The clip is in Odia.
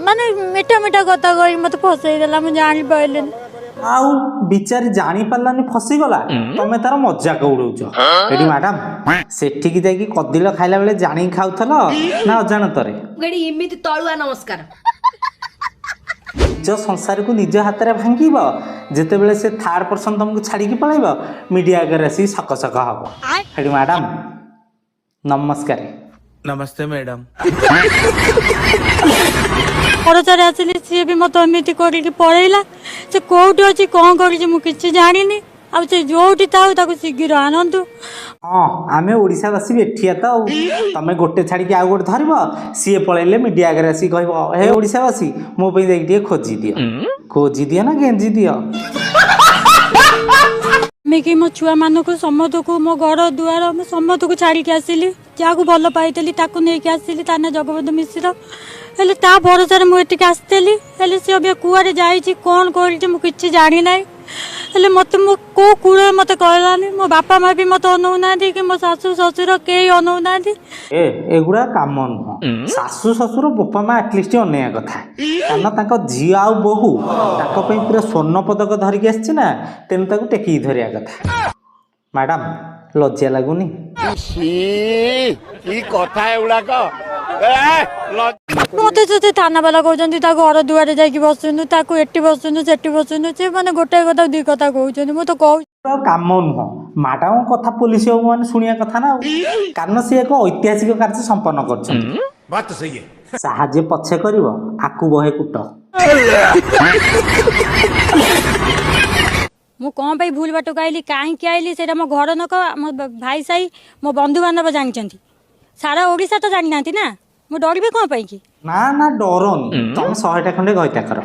ମାନେ ମିଠା ମିଠା କଥା କହିକି ମୋତେ ଫସେଇ ଦେଲା, ମୁଁ ଜାଣିପାରିଲିନି। ଆଉ ବିଚାରି ଜାଣି ପାରିଲାନି, ଫସିଗଲା, ତମେ ତାର ମଜାକ ଉଡଉଛ ଏଠି। ମ୍ୟାଡାମ, ସେଠିକି ଯାଇକି କଦିଲ ଖାଇଲା ବେଳେ ଜାଣିକି ଖାଉଥିଲ ନା ଅଜାଣତରେ? ଏଠି ଏମିତି ତଳୁଆ ନମସ୍କାର। ନିଜ ସଂସାରକୁ ନିଜ ହାତରେ ଭାଙ୍ଗିବ, ଯେତେବେଳେ ସେ ଥାର୍ଡ ପର୍ସନ ତମକୁ ଛାଡ଼ିକି ପଳେଇବ, ମିଡିଆ ଆଗରେ ଆସିକି ସକ ସକ ହବ। ସେଠି ମ୍ୟାଡାମ ନମସ୍କାର। ନମସ୍ତେ ମ୍ୟାଡାମ। ଭରସାରେ ଆସିଲି, ସିଏ ବି ମୋତେ ଏମିତି କରିକି ପଳେଇଲା। ସେ କୋଉଠି ଅଛି, କ'ଣ କରୁଛି, ମୁଁ କିଛି ଜାଣିନି। ଆଉ ସେ ଯୋଉଠି ଥାଉ, ତାକୁ ଶୀଘ୍ର ଆଣନ୍ତୁ। ହଁ, ଆମେ ଓଡ଼ିଶାବାସୀ ବି ଏଠିଆ ତ। ଆଉ ତମେ ଗୋଟେ ଛାଡ଼ିକି ଆଉ ଗୋଟେ ଧରିବ, ସିଏ ପଳେଇଲେ ମିଡିଆ ଆଗରେ ଆସିକି କହିବ, ହେ ଓଡ଼ିଶାବାସୀ, ମୋ ପାଇଁ ଯାଇକି ଟିକେ ଖୋଜି ଦିଅ। ଖୋଜି ଦିଅ ନା ଗେଞ୍ଜି ଦିଅ? କି ମୋ ଛୁଆମାନଙ୍କୁ ସମସ୍ତଙ୍କୁ, ମୋ ଘର ଦୁଆର, ମୁଁ ସମସ୍ତଙ୍କୁ ଛାଡ଼ିକି ଆସିଲି। ଯାହାକୁ ଭଲ ପାଇଥିଲି ତାକୁ ନେଇକି ଆସିଲି। ତା ନାଁ ଜଗବନ୍ଧୁ ମିଶ୍ର। ହେଲେ ତା ଭରସାରେ ମୁଁ ଏଠିକି ଆସିଥିଲି। ହେଲେ ସେ ଏବେ କୁଆଡ଼େ ଯାଇଛି, କ'ଣ କରୁଛି, ମୁଁ କିଛି ଜାଣିନାହିଁ। ହେଲେ ମୋତେ ମୁଁ କେଉଁ କୂଳରେ ମୋତେ କହିଲାନି। ମୋ ବାପା ମା ବି ମୋତେ ଅନଉନାହାନ୍ତି କି ମୋ ଶାଶୁ ଶ୍ୱଶୁର କେହି ଅନଉନାହାନ୍ତି। ଏ ଏଗୁଡ଼ା କାମ ନୁହଁ। ଶାଶୁ ଶ୍ୱଶୁର ବୋପା ମା ଆଟଲିଷ୍ଟ ଅନେଇବା କଥା, କାରଣ ତାଙ୍କ ଝିଅ ଆଉ ବୋହୂ ତାଙ୍କ ପାଇଁ ପୁରା ସ୍ୱର୍ଣ୍ଣ ପଦକ ଧରିକି ଆସିଛି ନା, ତେଣୁ ତାକୁ ଟେକିକି ଧରିବା କଥା। ମ୍ୟାଡାମ, ଲଜ୍ଜା ଲାଗୁନି? କି କଥା ଏଗୁଡାକ! ମୋତେ ସେ ଥାନା ବାଲା କହୁଛନ୍ତି ତା ଘର ଦୁଆରେ ଯାଇକି ବସୁନୁ, ତାକୁ ଏଠି ବସୁନୁ, ସେଠି ବସୁନୁ। ସେ ମାନେ ଗୋଟେ କଥା ଦୁଇ କଥା କହୁଛନ୍ତି। ମୁଁ ତ କହୁଛି। ଆଉ କାମ ନୁହଁ। ମ୍ୟାଡାମଙ୍କ କଥା ପୋଲିସ ବାବୁ ମାନେ ଶୁଣିବା କଥା ନା ଆଉ, କାରଣ ସିଏ ଏକ ଐତିହାସିକ କାର୍ଯ୍ୟ ସମ୍ପନ୍ନ କରିଛନ୍ତି। बात तो सही है। ସାହାଯ୍ୟ ପଛେ କରିବ, ଆକୁ ବହେ କୁଟ। ମୁଁ କ'ଣ ପାଇଁ ଭୁଲ ବାଟକୁ ଆଇଲି, କାହିଁକି ଆଇଲି, ସେଇଟା ମୋ ଘର ଲୋକ, ମୋ ଭାଇ ସାହି, ମୋ ବନ୍ଧୁବାନ୍ଧବ ଜାଣିଛନ୍ତି। ସାରା ଓଡ଼ିଶା ତ ଜାଣିନାହାନ୍ତି ନା। ମୁଁ ଡରିବି କ'ଣ ପାଇଁ କି? ନା ନା, ଡରନି। ତମେ 100ଟା ଖଣ୍ଡେ ଘଇତା କର।